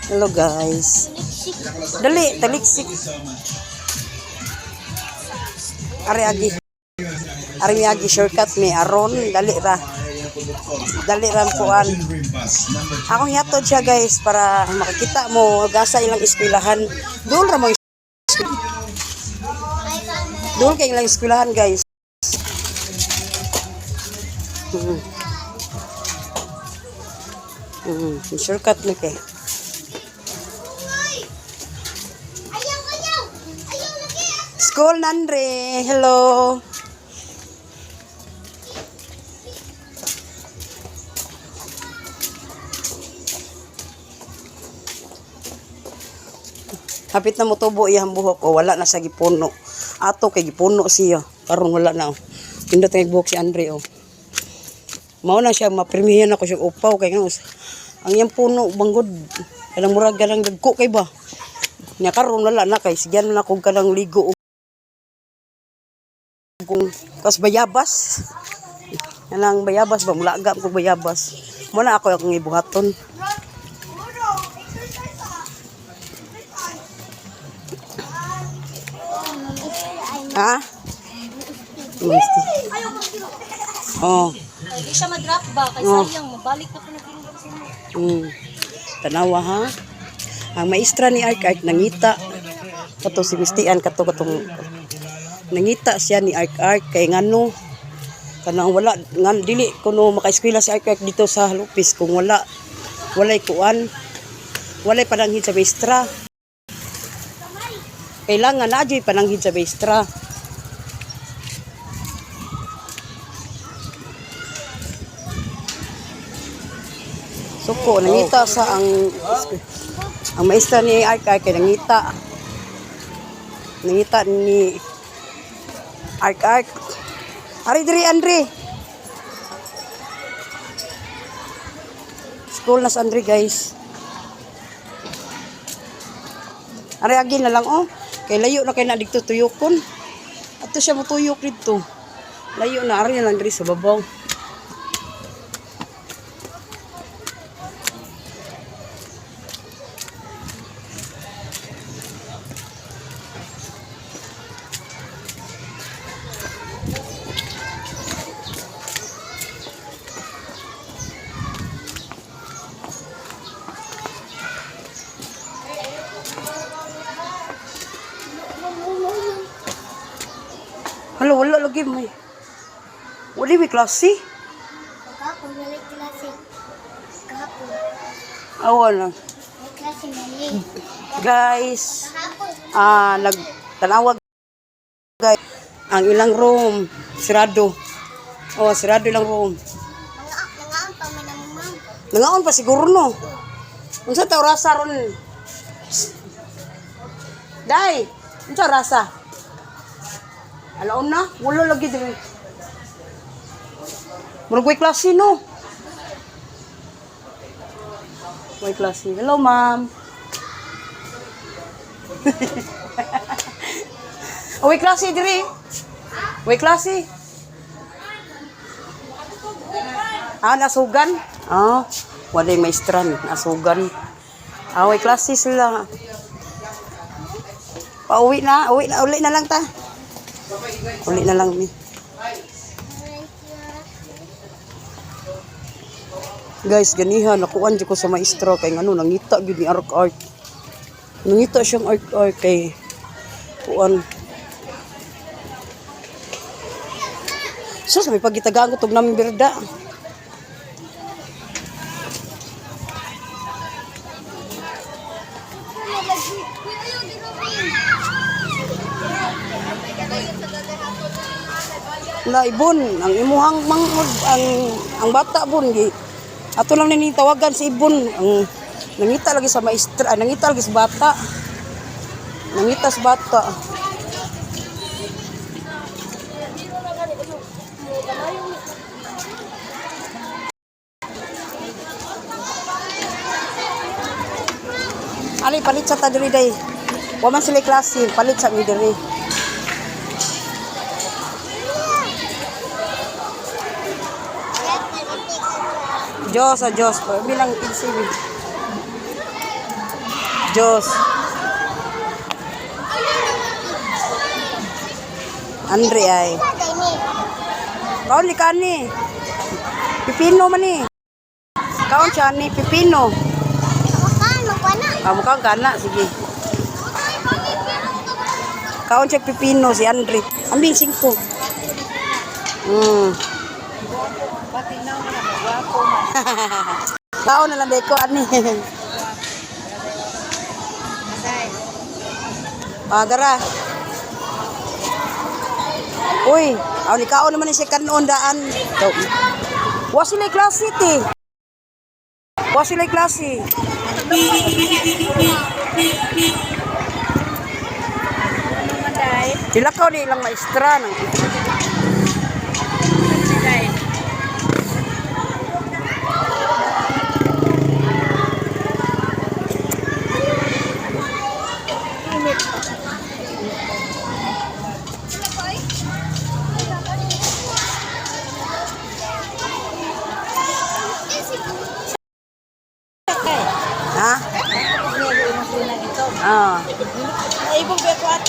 Hello, guys. Dali, taliksik. Ari agi. Ari mi agi shortcut mi aron dali ra. Dali ra ang kuan. Akong hihatod siya, guys, para makakita mo gasa ilang eskwelahan. Doon ra mo. Doon kay ilang eskwelahan, guys. Shortcut ni kay. Ayaw, ayaw! Ayaw lagi! School Nandre. Hello. Hapit na motubo iyang buhok o wala na sa gipuno. Ato kay gipuno siya. Karon wala na. Oh. Pindot kay buhok si Andre oh. Mao na siya mapirmihan ako siya upaw kay ngano ang iyang puno banggod kanang murag kanang dagko kay ba. Nya karon wala na kay sigyan na kog kanang ligo og kung kas bayabas. Kanang bayabas ba mulaga ko bayabas. Mo na ako akong ibuhaton. Ha? Musti. Oh. Ay, di siya ma-drop ba? Kay sayang, mabalik na po na. Tanawa ha. Ang maestra ni Ark Ark nangita kato si Mistian kato katong nangita siya ni Ark Ark kay ngano kanang wala ngan dili kuno makaeskwela si Ark Ark dito sa Lupis kung wala walay kuan, walay pananghid sa maestra. Kailangan na adyo'y pananghid sa maestra. Suko nangita sa ang maestra ni Ark Ark kay nangita nangita ni Ark Ark. Ari diri, Andre. School na sa Andre, guys. Ari agi na lang oh. Kay layo na kay na didto tuyokon. Ato siya motuyok didto. Layo na, ari na lang diri sa babaw. Hala, wala lagi may. Wala may klase. Kahapon, wala klase. Kahapon, Awa na. may klase mali. Guys, Kahapon, ah nagtanawag guys. Ang ilang room sirado. Oh, sirado ilang room. mga nangaan pa man ang ma'am. Nangaon pa siguro no. Unsa ta orasa ron? Day, unsa orasa? Alaon na, wala lagi diri. Murag way klase no. Way klase. Hello, ma'am. Oh, way klase diri. Way klase. Ah, nasugan? Ah, walay maestra ni, nasugan. Ah, way klase sila. Pauwi na, uwi na, uli na lang ta. Uli na lang ni. Guys, ganiha nakuan jud ko sa maestra kay ngano nangita gyud ni Ark Art. Nangita siyang Ark Art kay kuan. Sus, may pagitagaan ko tog namin berda. La ibon, ang imuhang mangod ang bata bon gi. Ato lang nini tawagan si Ibon, ang nangita lagi sa maestra, ah, nangita lagi sa bata. Nangita sa bata. Ali palit sa ta diri day. Wa man sila klase, palit sa mi diri. Diyos, ah, Diyos. Bilang 15. Diyos. Andre ay. Sa day ni. Kaon ni kani. Pipino man ni. Kaon siya ni pipino. Makan, magwana. Ah, mukhang kana, sige. Kaon siya pipino si Andre. Ambing singko. Kaon na lang deko ani. Ah, dara. Uy, aw ni kaon naman ni siya kanon daan. Wa sila klase ti. Wa sila klase. Tilakaw ni ilang maestra ng Ha? Ah. Naibog ba ko ato?